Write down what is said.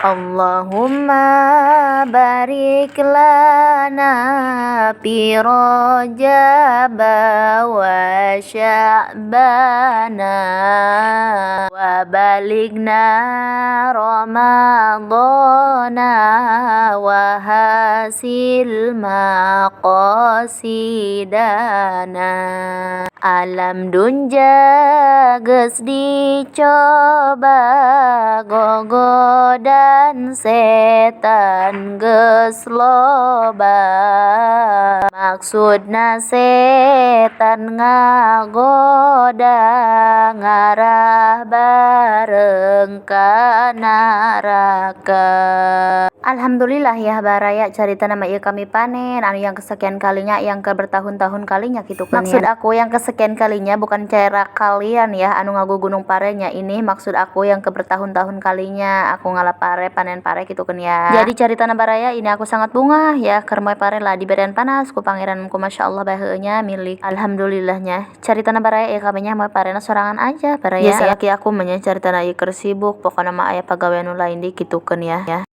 Allahumma barik lana fi Rajab wa Sya'bana wa balighna Ramadana wa hasil maqasidana. Alam dunja geus dicoba, gogodan setan geus loba. Maksudna setan ngagoda ngarah bareng ka naraka. Alhamdulillah ya, baraya, carita nama ieu kami panen anu yang kesekian kalinya, yang ke bertahun-tahun kalinya gitu kan. Maksud aku yang kesekian kalinya bukan cara kalian ya anu ngagugunung parenya. Ini maksud aku yang ke bertahun-tahun kalinya aku ngala pare, panen pare gitu kan ya. Jadi carita, baraya, ini aku sangat bungah ya, keur moe pare lah diberian panas ku pangeranku. Masya Allah bae milik, alhamdulillahnya. Carita, baraya, ya kami nya moe parena sorangan aja, baraya ya. Laki aku mah nya carita ieu keur sibuk, pokokna mah aya pagawean nu lain di gitu kan ya.